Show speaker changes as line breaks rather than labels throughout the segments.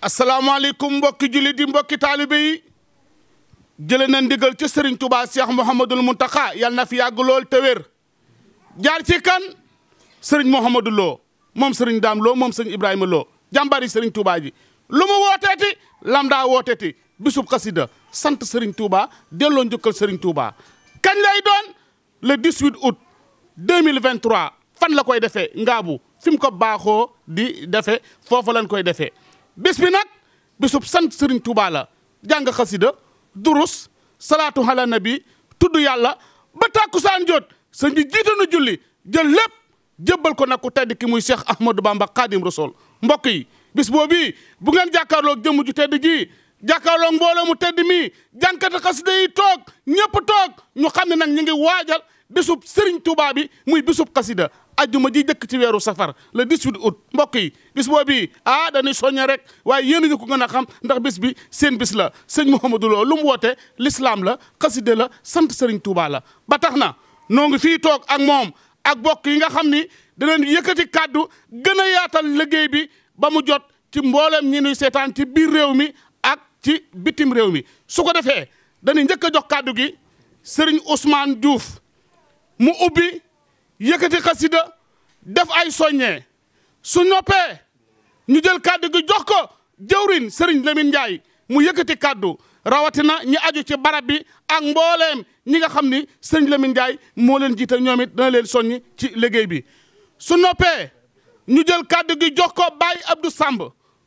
asalaamaaleykum mbokki jullit yi mbokki taalibe yi jële na ndigal ci Serigne Touba Cheikh Mouhamadul Mountakha yal na fi yàgg lool te wér jaar ci kan Serigne Mouhamadou Lo moom Serigne Dame Lo moom Serigne Ibrahima Lo jàmbari Serigne Touba ji lu mu wooteeti lam daa wooteeti bisub xasida sant Serigne Touba delloo njukkal Serigne Touba kañ lay doon le 18 août 2023 fan la koy defee ngaabu fi mu ko baaxoo di defee foofu lañ koy defee bis bi nag bisub sant Serigne Touba la jàng xasida durus salaatu ala nabi tudd yàlla ba tàkkusaan jot sëñ bi jiite na julli jël lépp jébbal ko nag ku tedd ki muy Cheikh Ahmadou Bamba Khadim Rasoul mbokk yi bis boobu bu ngeen jàkkaarloog jëmm ju tedd ji jàkkaarloog mbooloo mu tedd mi jànkati xasida yi toog ñëpp toog ñu xam ne nag ñu ngi waajal bisub Serigne Touba bi muy bisub xasida ajjuma ji dëkk ci weeru safar le 18 août mbokk yi bis boobu dañuy soññe rek waaye yéen ñu ko gën a xam ndax bis bi seen bis la sëñ Mouhamadou Lo lu mu woote l'islam la xasida la sant Serigne Touba la ba tax na noo ngi fii toog ak moom ak bokk yi nga xam ni danañ yëkkati kàddu gën a yaatal liggéey bi ba mu jot ci mboolem ñi nuy seetaan ci biir réew mi ak ci bitim réew mi su ko defee dañuy njëkk a jox kàddu gi Serigne Ousmane Diouf mu ubbi yëkkati xasida def ay soññee su noppee ñu jël kàddu gi jox ko jëwrin Serigne Lamine Ndiaye mu yëkkati kàddu rawatina ñi aju ci barab bi ak mbooleem ñi nga xam ni Serigne Lamine Ndiaye moo leen jiite ñoom it dana leen soññi ci liggéey bi su noppee ñu jël kàddu gi jox ko Baye Abdou Samb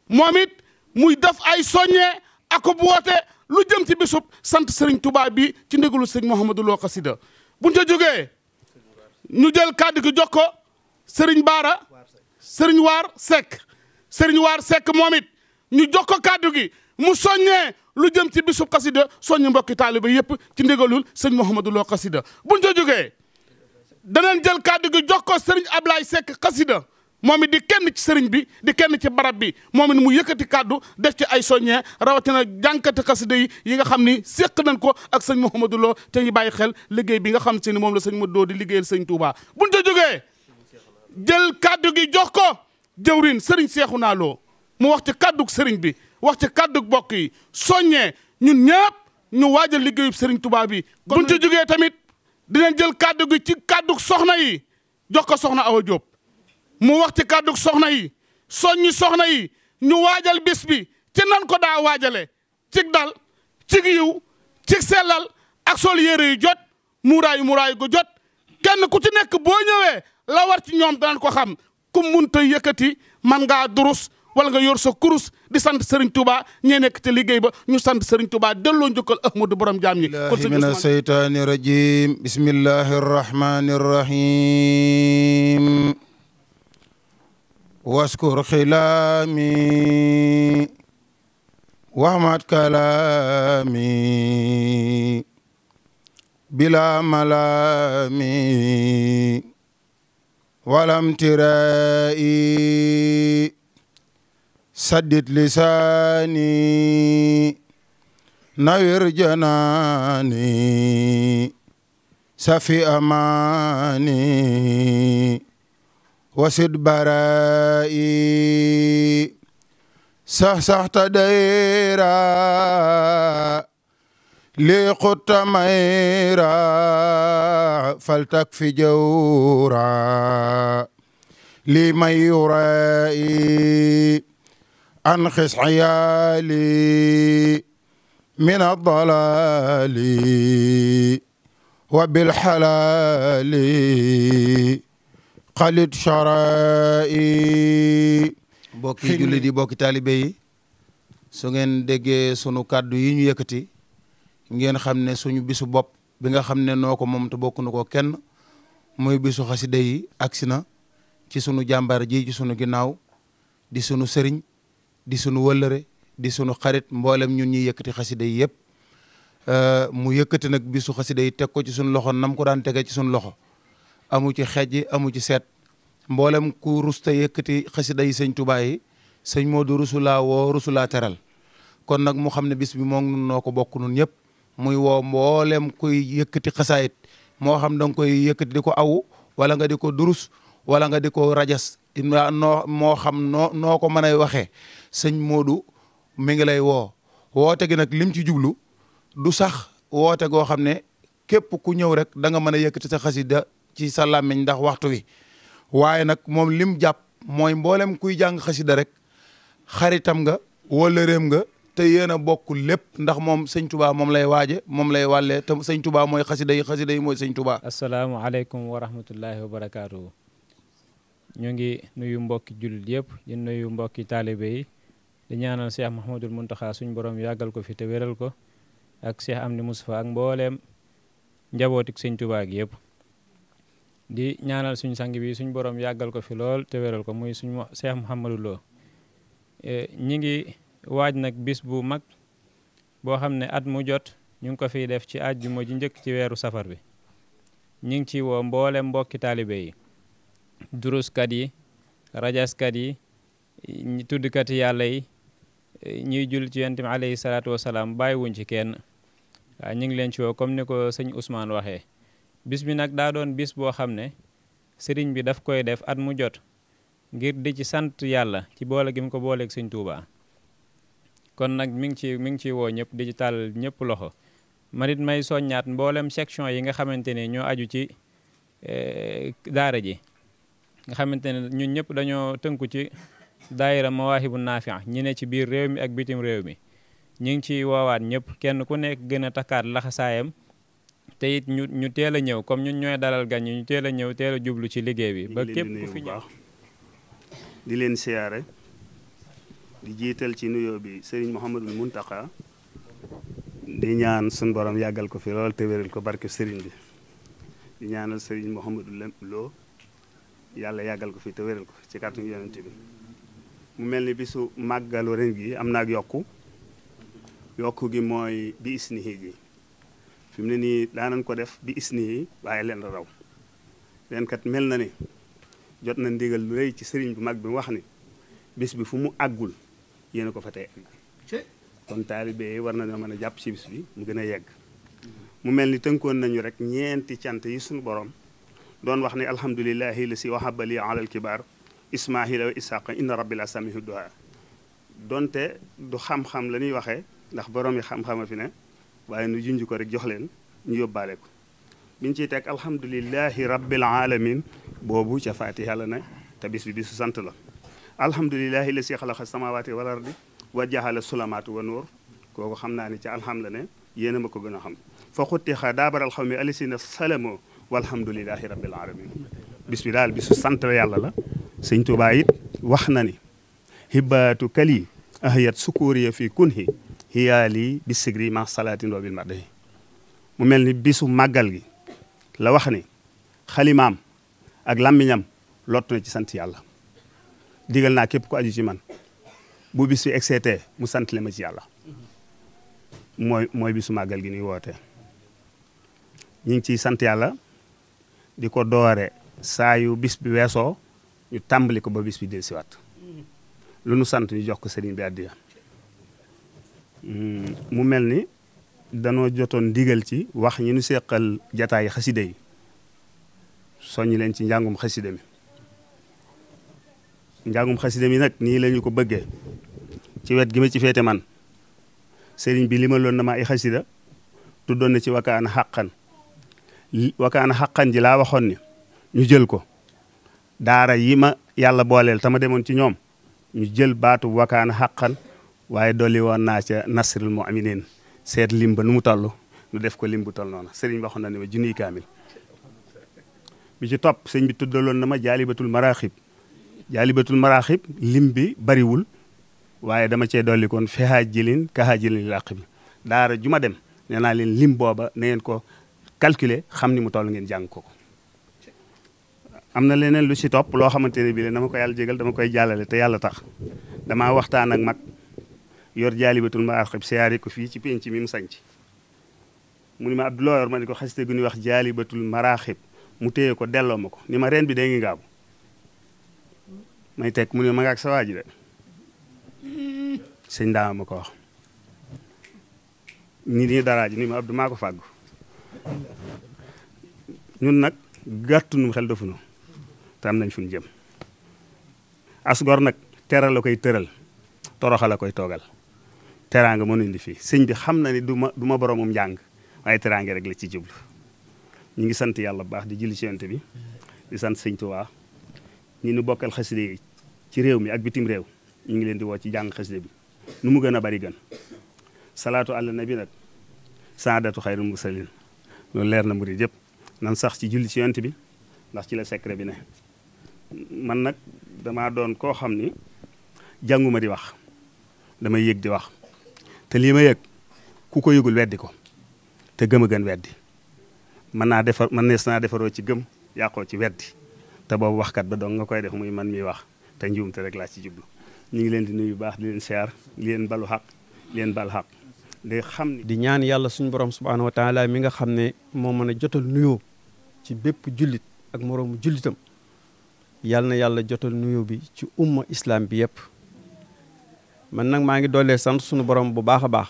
moom it muy def ay soññee ak bu woote lu jëm ci bisub sant Serigne Touba bi ci ndigalu Serigne Mouhamadou Lo xasida buñ ca jógee ñu jël kàddu gi jox ko Serigne Baara Serigne Waar Seck moom it ñu jox ko kàddu gi mu soññee lu jëm ci bisub xasida soññi mbokki taaliba yëpp ci ndigalul Serigne Mouhamadou Lo xasida buñ ca jógee danañ jël kàddu gi jox ko Serigne Ablaye Seck xasida moom it di kenn ci Serigne bi di kenn ci barab bi moom it mu yëkkati kàddu def ci ay soññee rawatina jànkati xasida yi nga xam ni séq nañ ko ak sëñ Mouhamadou Lo te ñu bàyyi xel liggéey bi nga xam si ni moom la sëñ Modou Lo di liggéeyal sëñ Touba buñ ca jógee jël kàddu gi jox ko jëwrin Serigne Cheikhouna Lo mu wax ci kàddug Serigne bi wax ci kàddug bokk yi soññee ñun ñëpp ñu waajal liggéeyub Serigne Touba bi buñ ca jógee tamit dinañ jël kàddu gi ci kàddug soxna yi jox ko soxna Awa Diop mu wax ci kàddug soxna yi soññi soxna yi ñu waajal bis bi ci nan ko daa waajale cig dal cig yiw cig sellal ak sol yére yu jot muuraayu gu jot kenn ku ci nekk boo ñëwee la war ci ñoom danañ ko xam ku munta yëkkati man ngaa durus wala nga yor sa kurus di sant Serigne Touba ñee nekk te liggéey ba ñu sant Serigne Touba delloo njukkal Ahmadou borom jaam ñi
mina seytaani rajim bismillahi rahmani rahim waskur xilaami wahmat kalaami bila malaami walam tirai saddit lisaani nawir janaani safi amaani wasid baraa'i saxta dayra li xutta mayra faltak fi jawra li mayuraa'i an xis ayaali min adalaali wa bilxalaali xalit shara'i
bokki jullit yi bokki taalibe yi su ngeen déggee sunu kàddu yi ñu yëkkati ngeen xam ne suñu bisu bopp bi nga xam ne noo ko moom te bokk nu ko kenn muy bisu xasida yi agsi na ci sunu jàmbaar ji ci sunu ginnaaw di sunu sëriñ di sunu wëllëre di sunu xarit mboolem ñun ñuy yëkkati xasida yi yëpp mu yëkkati nag bisu xasida yi teg ko ci sunu loxo nam ko daan tege ci sunu loxo amu ci xejj amu ci seet mboolem ku rusta yëkkati xasida yi sëñ Touba yi sëñ Modou rusulaa woo rusulaa teral kon nag mu xam ne bis bi moom nun noo ko bokk nun ñëpp muy woo mboolem kuy yëkkati xasaayit moo xam da nga koy yëkkati di ko awu wala nga di ko durus wala nga di ko rajas moo xam noo ko mën a waxee sëñ Modou mi ngi lay woo woote gi nag lim ci jublu du sax woote goo xam ne képp ku ñëw rek da nga mën a yëkkati sa xasida ci sa làmmiñ ndax waxtu wi waaye nag moom lim jàpp mooy mboolem kuy jàng xasida rek xaritam nga wala réem nga te yéen a bokk lépp ndax moom sëñ Touba moom lay waaje moom lay wàllee te sëñ Touba mooy xasida yi mooy sëñ Touba.
asalaamaaleykum wa rahmatullahi wa barakaatu. ñu ngi nuyu mbokki jullit yëpp di nuyu mbokki taalibe yi di ñaanal Cheikh Mouhamadul Mountakha suñ borom yàggal ko fi te wéral ko ak Cheikh Amdi Moustapha ak mbooleem njabootik sëñ Touba gi yëpp. di ñaanal suñ sang bi suñ borom yàggal ko fi lool te wéral ko muy suñ Cheikh Mouhamadou Lo ñi ngi waaj nag bis bu mag boo xam ne at mu jot ñu ngi ko fiy def ci àjjuma ji njëkk ci weeru safar bi ñu ngi ci woo mboolem mbokki taalibe yi duruskat yi rajaskat yi tuddkat yàlla yi ñuy jul ci yonent bi alayhi salaatu wasalaam bàyyiwuñ ci kenn waaw ñu ngi leen ci woo comme ni ko sëñ Ousmane waxee bis bi nag daa doon bis boo xam ne sëriñ bi daf koy def at mu jot ngir di ci sant yàlla ci boole gi mu ko booleeg sëñ Touba kon nag mi ngi ciy woo ñëpp di ci tàll ñëpp loxo man it may soññaat mboolem section yi nga xamante ne ñoo aju ci daara ji nga xamante ne ñun ñëpp dañoo tënku ci daayira Mawaahibu Naafi' ñi ne ci biir réew mi ak bitim réew mi ñu ngi ciy woowaat ñëpp kenn ku nekk gën a takkaat laxasaayam te it ñu teel a ñëw comme ñun ñooy dalal gan ñu teel a ñëw teel a jublu ci liggéey bi ba képp ku fi ñëw
di leen siyaare di jiital ci nuyoo bi Serigne Mouhamadul Mountakha di ñaan sun borom yàggal ko fi lool te wéral ko barke Serigne bi di ñaanal Serigne Mouhamadul Lo yàlla yàggal ko fi te wéral ko fi ci kàttanu yonent bi mu mel ni bisu màggalu ren gi am na ak yokku gi mooy bi isnihi gi fi mu ne nii daanañ ko def bi isnihi waaye leen raw leen kat mel na ni jot na ndigal lu rëy ci sëriñ bu mag bi mu wax ni bis bi fu mu àggul yéen a ko fa tey àgg kon taalibe yi war nañoo mën a jàpp ci bis bi mu gën a yegg mu mel ni tënkoon nañu rek ñeenti cant yi suñu borom doon wax ni alhamdulillahi la si wahabali alal kibar ismaahila wa isaqa inna rabbi la samihu duha donte du xam-xam la ñuy waxee ndax borom yi xam-xama fi ne waaye nu junj ko rek jox leen ñu yóbbaale ko biñ ciy teg alhamdulillahi rabbil alamin boobu ca fatiha la ne te bis bi bisu sant la alhamdulillahi la si xalaqa samawati wal ardi wa jaxala sulamaatu wa nuur kooku xam naa ni ca alham la ne yéen a ma ko gën a xam fa xuttixa daabaral xaw mi alisina salamo walhamdulillahi rabbil alamin bis bi daal bisu sant la yàlla la sëñ Tuubaa it wax na ni hibaatu kali ahiyat sukuriya fi kunhi hiyaali bi sigri ma salaatin wa bil madahi mu mel ni bisu màggal gi la wax ni xalimaam ak làmmiñam lott na ci sant yàlla digal naa képp ku aju ci man bu bis bi exceetee mu sant le ma ci yàlla mooy bisu màggal gi ni woote ñu ngi ciy sant yàlla di ko doore saa yu bis bi weesoo ñu tàmbali ko ba bis bi dellusiwaat lu nu sant ñu jox ko sëriñ bi àddiya mu mel ni danoo jotoon ndigal ci wax ñi nu seqal jataay xaside yi soññi leen ci njàngum xaside mi njàngum xaside mi nag nii la ñu ko bëggee ci wet gi ma ci féete man sëriñ bi limaloon na ma ay xasida tuddoon na ci wakaana xaqan ji laa waxoon ni ñu jël ko daara yi ma yàlla booleel te ma demoon ci ñoom ñu jël baatu wakaana xaqan waaye dolli woon naa ca nasrul mu'minin seet lim ba nu mu toll nu def ko lim bu toll noonu sëriñ waxoon na ne ma junniy kaamil bi ci topp sëñ bi tuddaloon na ma jaalibatul maraaxib lim bi bariwul waaye dama cee dolli koon fehaa jilin kahaa jilin làq bi daara ju ma dem nee naa leen lim booba na ngeen ko calculer xam ni mu toll ngeen jàng ko am na leneen lu ci topp loo xamante ne bii dama ko yàlla jégal dama koy jàllale te yàlla tax damaa waxtaan ak mag yor jaalibatul maraaxib siyaare ko fii ci penc mi mu sanc mu ni ma Abdoulaye yor ma ni ko xasite gu ñuy wax jaalibatul maraaxib mu téye ko delloo ma ko ni ma reen bi day ngi ngaabu may teg mu ne ma nga ak sa waa ji de sëñ daama ma ko wax ñi nii daraa ji ni ma Abdou maa ko fàggu ñun nag gàttunum xel dafunu te am nañ fu ñu jëm asgor nag teral la koy tëral toroxa la koy toogal teraanga mënu indi fii sëñ bi xam na ni du ma boromum njàng waaye teraanga rek la ci jublu. ñu ngi sant yàlla bu baax di julli ci Yonent bi di sant sëñ Tuubaa ñi nu bokkal xasida yi ci réew mi ak bitim réew ñu ngi leen di woo ci jàng xasida bi nu mu gën a bari gën. salaatu ala nabi nag saadatu xayrul mursalin loolu leer na murid yëpp nan sax ci julli ci Yonent bi ndax ci la secret bi ne. man nag damaa doon koo xam ni jànguma di wax damay yëg di wax te lii ma yëg ku ko yëgul weddi ko te gëm a gën weddi mën nees naa defaroo ci gëm yàqoo ci weddi te boobu waxkat ba dong nga koy def muy man mi wax te njuumte rek laa ci jublu. ñu ngi leen di nuyu baax di leen siyaar di leen balu xaq di leen bal xaq di xam ni
di ñaan yàlla suñu borom subhaanahu wa taala mi nga xam ne moo mën a jotal nuyoo ci bépp jullit ak moroomu jullitam yàlla na yàlla jotal nuyoo bi ci umma islam bi yëpp. man nag maa ngi doolee sant suñu borom bu baax a baax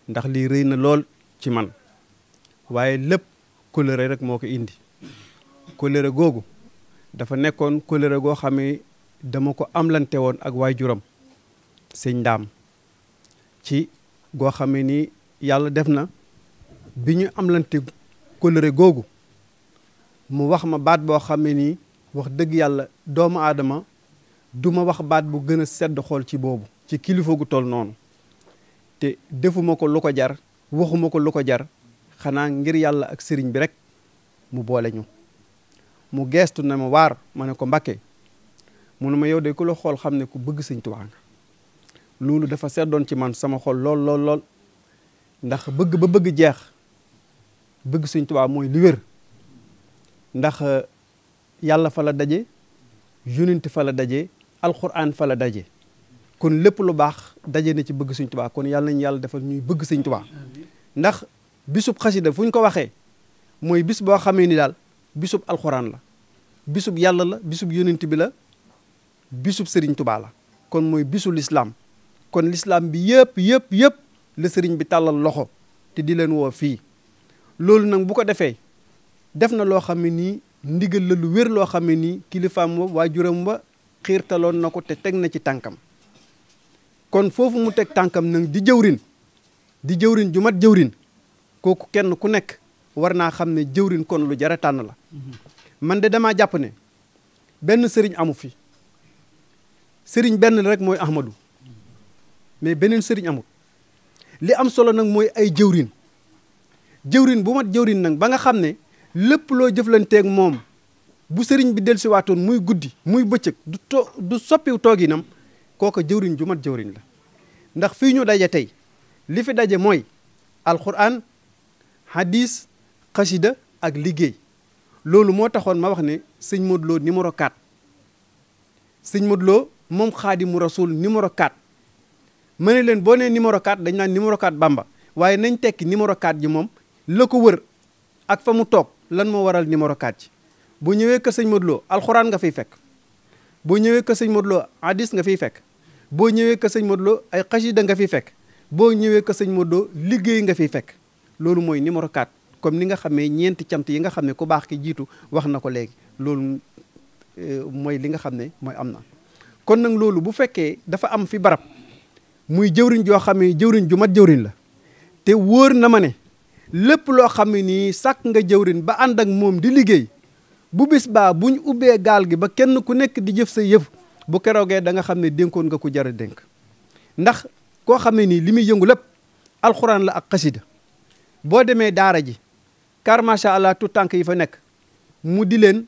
ndax lii rëy na lool ci man waaye lépp kóllëre rek moo ko indi kóllëre googu dafa nekkoon kóllëre goo xam ne dama ko amlante woon ak waajuram sëñ Ndaam ci goo xam ne ni yàlla def na bi ñu amlante kóllëre googu mu wax ma baat boo xam ne nii wax dëgg yàlla doomu aadama du ma wax baat bu gën a sedd xol ci boobu ci kilifa gu toll noonu te defuma ko lu ko jar waxuma ko lu ko jar xanaa ngir yàlla ak sëriñ bi rek mu boole ñu mu geestu na ma waar ma ne ko Mbàkke mu ne ma yow de ku la xool xam ne ku bëgg sëñ Tuubaa nga loolu dafa seddoon ci man sama xol lool lool lool ndax bëgg ba bëgg jeex bëgg sëñ Tuubaa mooy li wér ndax yàlla fa la daje yonent fa la daje alxuraan fa la daje kon lépp lu baax daje na ci bëgg sëñ Tuubaa kon yàlla nañu yàlla defal ñuy bëgg sëñ Tuubaa ndax bisub xasida fu ñu ko waxee mooy bis boo xamee ni daal bisub alxuraan la bisub yàlla la bisub yonent bi la bisub sëriñ Tuubaa la kon mooy bisu lislaam kon lislaam bi yëpp la sëriñ bi tàllal loxo te di leen woo fii loolu nag bu ko defee def na loo xam ne nii ndigal la lu wér loo xam ne nii kilifaam wa waajuram wa xiirtaloon na ko te teg na ci tànkam kon foofu mu teg tànkam nag di jëwrin ju mat jëwrin kooku kenn ku nekk war naa xam ne jëwrin kon lu jara tànn la man de damaa jàpp ne benn sëriñ amu fi sëriñ benn rek mooy Ahmadou mais beneen sëriñ amul li am solo nag mooy ay jëwrin bu mat jëwrin nag ba nga xam ne lépp loo jëflanteeg moom bu sëriñ bi dellusiwaatoon muy guddi muy bëccëg du soppiw tooginam kooka jëwriñ ju mat jëwriñ la ndax fii ñu daje tey li fi daje mooy alquran hadis xasida ak liggéey loolu moo taxoon ma wax ne sëñ Modou Lo numéro 4 sëñ Modou Lo moom xaadimu rasul numéro 4 ma ne leen boo nee numéro 4 dañ naan numéro 4 Bamba waaye nañ tekki numéro 4 ji moom la ko wër ak fa mu toog lan moo waral numéro 4 ji boo ñëwee kër sëñ Modou Lo alxuraan nga fiy fekk boo ñëwee kër sëñ Modou Lo hadis nga fiy fekk boo ñëwee kër sëñ Modou Lo ay xasida nga fiy fekk boo ñëwee kër sëñ Modou Lo liggéey nga fiy fekk loolu mooy numéro 4 comme ni nga xamee ñeenti cant yi nga xam ne ku baax ki jiitu wax na ko léegi loolu mooy li nga xam ne mooy am na kon nag loolu bu fekkee dafa am fi barab muy jëwriñ joo xam ne jëwriñ ju mat jëwriñ la te wóor na ma ne lépp loo xam ne nii sàkk nga jëwriñ ba ànd ak moom di liggéey bu bis baa buñ ubbee gaal gi ba kenn ku nekk di jëf sa yëf bu keroogee da nga xam ne dénkoon nga ko jar a dénk ndax koo xam ne nii li muy yëngu lépp alxuraan la ak xasida boo demee daara ji car macha allah tout tànk yi fa nekk mu di leen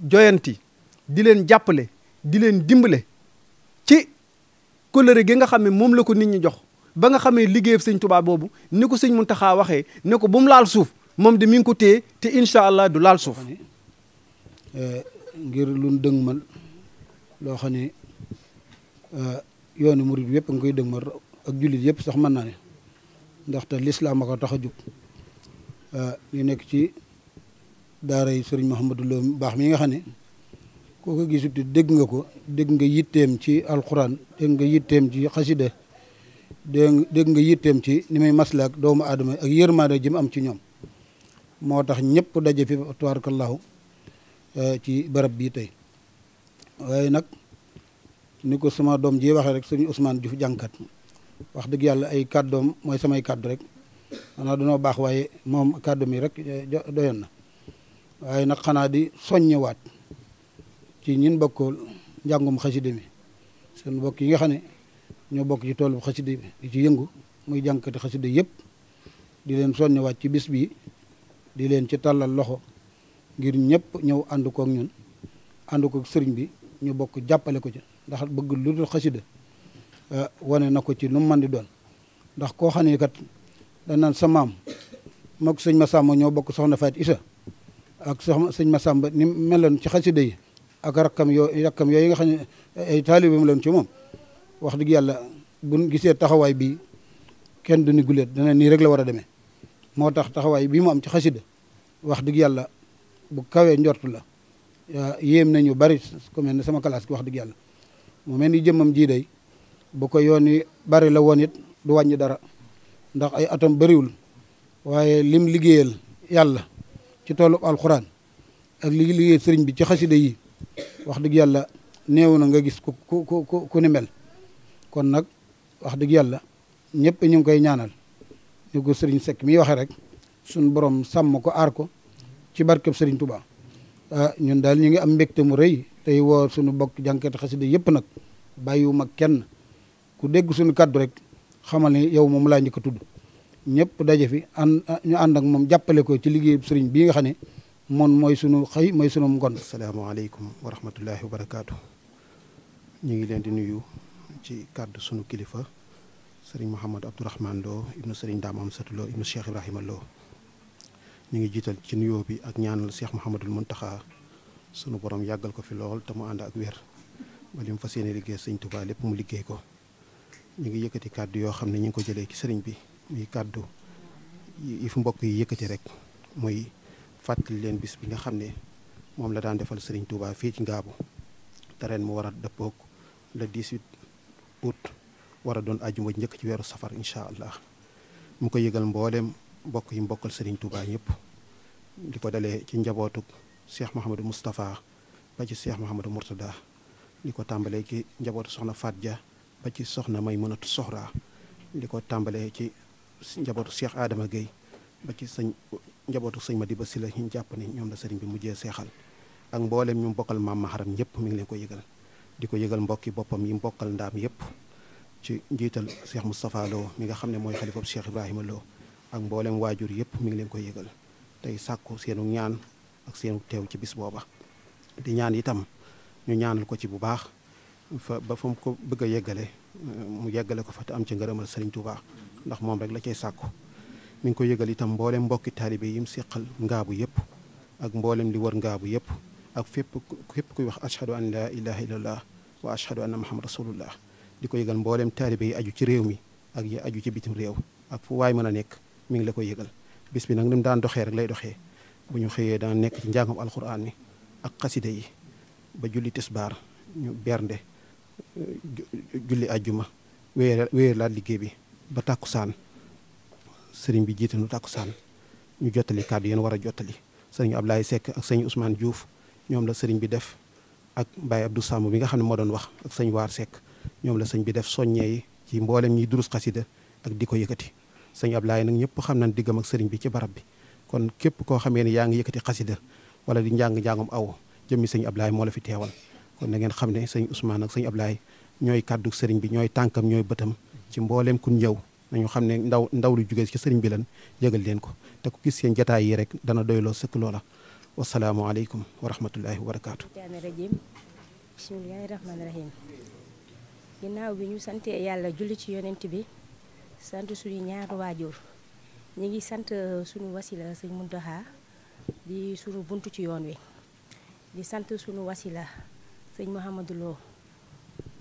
joyanti di leen jàppale di leen dimbale ci kóllëre gi nga xam ne moom la ko nit ñi jox ba nga xamee liggéeyam sëñ Tuubaa boobu ni ko sëñ Muntaxa waxee ne ko bu mu laal suuf moom de mi ngi ko téye te incha allah du laal suuf.
ngir luñ dëgmal loo xam ne yoonu murid yëpp nga koy dëgmal ak jullit yëpp sax mën naa ne ndaxte lislaam a ko tax a jóg ñu nekk ci daara yi sëriñ Mouhamadou Lo baax mi nga xam ne koo ko gisut dégg nga ko dégg nga yitteem ci alxuraan dégg nga yitteem ci xasida dégg nga yitteem ci ni may maslaak doomu aadama ak yërmaande jëm am ci ñoom moo tax ñëpp daje fi tabarakallahu ci barab bii tey waaye nag ni ko sama doom ji waxee rek sëñ Ousmane Diouf jànkat wax dëgg yàlla ay kàddoom mooy samay kàddu rek xanaa dunoo baax waaye moom kàddu mi rek doyoon na waaye nag xanaa di soññewaat ci ñin bokkul njàngum xasida mi seen bokk yi nga xam ne ñoo bokk ci toolu xasida bi di ci yëngu muy jànkati xasida yëpp di leen soññewaat ci bis bi di leen ci tàllal loxo ngir ñëpp ñëw ànd kook ñun ànd kook sëriñ bi ñu bokk jàppale ko ci ndax bëgg lu dul xasida wane na ko ci nu mu mën di doon ndax koo xam ne kat danaan sa maam mook sëñ Massamba ñoo bokk soxna Faat Isa ak soxna sëñ Massamba ni meloon ci xasida yi ak rakkam yooyu nga xam ne ay taalibeem loon ci moom wax dëgg yàlla buñ gisee taxawaay bii kenn du ni guléet dana nii rek la war a demee moo tax taxawaay bii mu am ci xasida wax dëgg yàlla bu kawee njortu la yéem nañu bari ku mel ne sama classe gi wax dëgg yàlla mu mel ni jëmmam jii day bu ko yoon yi bari la woon it du wàññi dara ndax ay atam bariwul waaye lim liggéeyal yàlla ci toolu alxuraan ak li liggéeyal sëriñ bi ci xasida yi wax dëgg yàlla néew na nga gis ku ni mel kon nag wax dëgg yàlla ñëpp ñu ngi koy ñaanal ñu ko sëriñ Seck mi waxee rek suñ borom sàmm ko aar ko ci barkeb sëriñ Touba ñun daal ñu ngi am mbégte mu rëy tey woo suñu bokk jànkati xasida yëpp nag bàyyiwuma kenn ku dégg suñu kaddu rek xamal ni yow moom laa njëkk a tudd ñëpp daje fi ñu ànd ak moom jàppale ko ci liggéey sëriñ bii nga xam ne moom mooy sunu xëy mooy sunu ngon.
asalaamaaleykum wa rahmatullahi wa barakaatu. ñu ngi leen di nuyu ci kàddu sunu kilifa sëriñ Mouhamadou Abdourahmane Lo ibnu sëriñ Dame Amsatou Lo ibnu Cheikh Ibrahima Lo. ñu ngi jiital ci nuyoo bi ak ñaanal Cheikh Mouhamadul Mountakha sunu borom yàggal ko fi lool te mu ànd ak wér ba li mu fas yéene liggéey sëñ Touba lépp mu liggéey ko. ñu ngi yëkkati kàddu yoo xam ne ñu ngi ko jëlee ci sëriñ bi muy kàddu yi fu mbokk yi yëkkati rek muy fàttali leen bis bi nga xam ne moom la daan defal sëriñ Touba fii ci Ngaabu te ren mu war a dëppoog le 18 août war a doon àjjuma njëkk ci weeru safar incha allah mu ko yëgal mbooleem mbokk yi mbokkal sëriñ Touba ñëpp di ko dalee ci njabootug Cheikh Mouhamadou Moustapha ba ci Cheikh Mouhamadou Mourtada di ko tàmbalee ci njabootu soxna Faat Dia ba ci soxna Maymunatu Soxra di ko tàmbalee ci njabootu Cheikh Adama Gueye ba ci njabootu sëñ Madiba Sylla ñu jàpp ni ñoom la sëriñ bi mujjee seexal ak mboolem ñu mbokkal maam Maharam ñëpp mi ngi leen ko yëgal di ko yëgal mbokki boppam yi mbokkal ndaam yëpp ci njiital Cheikh Moustapha Lo mi nga xam ne mooy xalifab Cheikh Ibrahima Lo ak mboolem waajur yëpp mi ngi leen ko yëgal tey sàkku seenu ñaan ak seenu teew ci bis booba di ñaan itam ñu ñaanal ko ci bu baax ba fa mu ko bëgg a yeggale mu yeggale ko fa te am ci ngërëmal Sëriñ Tuubaa ndax moom rek la cay sàkku mi ngi ko yëgal itam mboolem mbokki taalibe yi mu seqal Ngaabu yëpp ak mboolem li wër Ngaabu yëpp ak fépp kuy wax ashhadu an la ilaha illallah wa ashhadu anna muhammad rasulullah di ko yëgal mboolem taalibe yi aju ci réew mi ak yi aju ci bitim réew ak fu waay mën a nekk mi ngi la koy yëgal bis bi nag ni mu daan doxee rek lay doxee bu ñu xëyee daan nekk ci njàngam alxuraan mi ak xasida yi ba julli tisbaar ñu bernde julli ajjuma wéer laat liggéey bi ba tàkkusaan sëriñ bi jiite nu tàkkusaan ñu jottali kàddu yéen war a jottali sëriñ Ablaye Seck ak sëñ Ousmane Diouf ñoom la sëriñ bi def ak Baye Abdou Samb bi nga xam ne moo doon wax ak sëñ Waar Seck ñoom la sëñ bi def soññee yi ci mboolem ñiy durus xasida ak di ko yëkkati sëñ Ablaye nag ñëpp xam nañ diggam ak sëriñ bi ci barab bi kon képp koo xamee ne yaa ngi yëkkati xasida wala di njàng-njàngum aw jëmmi sëñ Ablaye moo la fi teewal kon na ngeen xam ne sëñ Ousmane ak sëñ Ablaye ñooy kàddu sëriñ bi ñooy tànkam ñooy bëtam ci mbooleem kun ñëw nañu xam ne ndaw lu jógee ci sëriñ bi lan yëgal leen ko te ku gis seen jataay yi rek dana doyloo sëkk loola wasalaamualeykum wa rahmatullahi wa barakaatu.
bismillahi rahmaani rahim ginnaaw bi ñu sante yàlla julli ci yonent bi sant suñu ñaari waajur ñu ngi sant suñu wasila sëñ Muntaxa di suñu buntu ci yoon wi di sant suñu wasila sëñ Mouhamadou Lo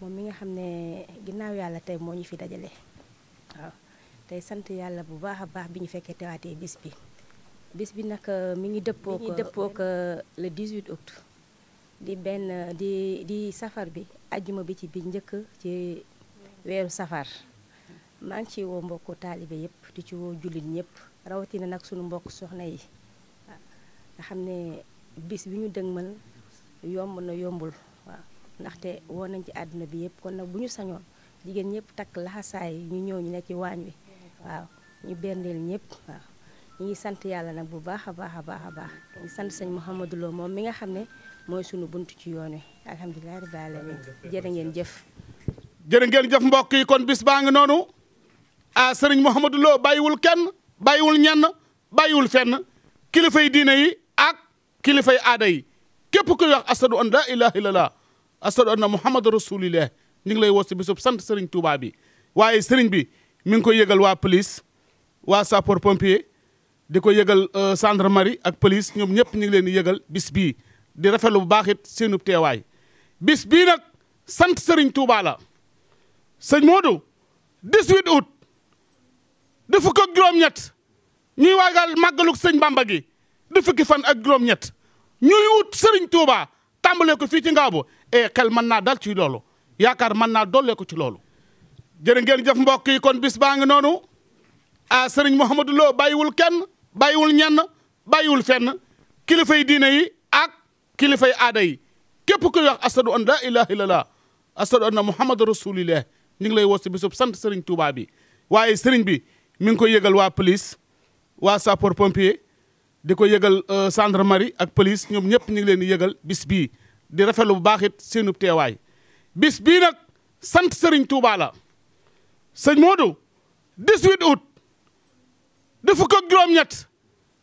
moom mi nga xam ne ginnaaw yàlla tey moo ñu fi dajale waaw tey sant yàlla bu baax a baax bi ñu fekkee teewaatee bis bi nag mi ngi dëppook le 18 août di safar bi ajjuma bi ci bi njëkk ci weeru safar maa ngi ci woo mbokku taalibe yëpp di ci woo jullit ñëpp rawatina nag sunu mbokk soxna yi nga xam ne bis bi ñu dëgmal yomb na yombul waaw ndaxte woo nañ ci àdduna bi yëpp kon nag bu ñu sañoon jigéen ñëpp takk laxasaay ñu ñëw ñu nekk ci waañ wi waaw ñu berndeel ñëpp waaw ñu ngi sant yàlla nag bu baax a baax a baax a baax ñu sant sëñ Mouhamadou Lo moom mi nga xam ne mooy sunu buntu ci yoon wi alhamdulilah rabbil alamin jërë ngeen jëf.
jërë ngeen jëf mbokk yi kon bis baa ngi noonu sëriñ Mouhamadou Lo bàyyiwul kenn bàyyiwul ñenn bàyyiwul fenn kilifay diine yi ak kilifay aada yi képp kuy wax asadu an la ilaha illallah asadu anna muhammadu rasulillah ñu ngi lay woo si bisub sant sëriñ Touba bi waaye sëriñ bi mi ngi koy yëgal waa police waa sapeur pompier di ko yëgal gendarmerie ak police ñoom ñëpp ñu ngi leen di yëgal bis bii di rafetlu bu baax it seenu teewaay bis bii nag sant sëriñ Touba la sëñ Modou 18 août di fukk ak juróom-ñett ñuy waagal màggaluk sëñ Bamba gi di fukki fan ak juróom-ñett ñuy ut sëriñ Touba tàmbalee ko fii ci Ngabo xel mën naa dal ci loolu yaakaar mën naa dollee ko ci loolu jërë ngeen jëf mbokk yi kon bis baa ngi noonu sëriñ Mouhamadou Lo bàyyiwul kenn bàyyiwul ñenn bàyyiwul fenn kilifay diine yi ak kilifay aada yi képp kuy wax asadu an la ilaha illallah asadu anna muhammadu rasulillah ñu ngi lay woo si bisub sant sëriñ Touba bi waaye sëriñ bi mi ngi koy yëgal waa police waa sapeur pompier di ko yëgal gendarmerie ak police ñoom ñëpp ñu ngi leen di yëgal bis bii di rafetlu bu baax it seenub teewaay bis bii nag sant sëriñ Touba la sëñ Modou 18 août di fukk ak juróom-ñett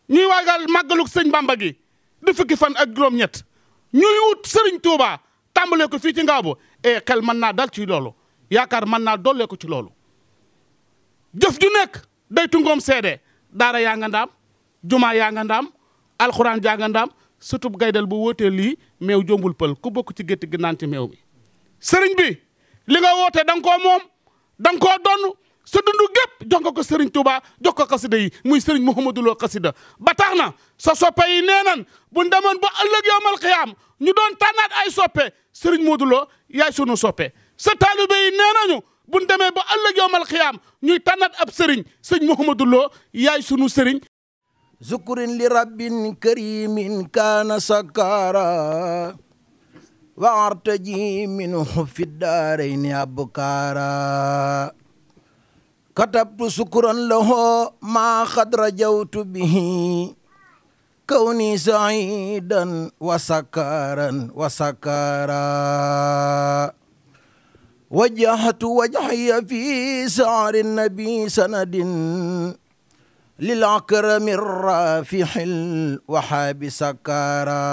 ñuy waagal màggaluk sëñ Bamba gi di fukki fan ak juróom-ñett ñuy ut sëriñ Touba tàmbalee ko fii ci Ngabo xel mën naa dal ci loolu yaakaar mën naa dollee ko ci loolu jëf ju nekk day tungoom seede daara yaa nga ndaam jumaa yaa nga ndaam alxuraan jaa nga ndaam sutub gaydal bu wootee lii meew jombul pël ku bokk ci gétt gi naan ci meew mi sëriñ bi li nga woote da nga koo moom da nga koo donn sa dundu gépp jox nga ko sëriñ Touba jox ko xasida yi muy sëriñ Mouhamadou Lo xasida ba tax na sa soppe yi nee nan bu demoon ba ëllëg yowmal xiyaam ñu doon tànnaat ay soppe sëriñ Modou Lo yaay sunu soppe sa taalibe yi nee nañu bu demee ba ëllëg yowmal xiyaam ñuy tànnaat ab sëriñ sëriñ Mouhamadou Lo yaay sunu sëriñ
zukurin li rabbin karimin kaana sakara wa artaji minhu fi daarayni abkara katabtu sukuran lahu ma qad rajawtu bihi kawni sa'idan wa sakaran wa sakara wajjahtu wajhiya fi sa'ri nabi sanadin lil akrami rafihil wahabi sakara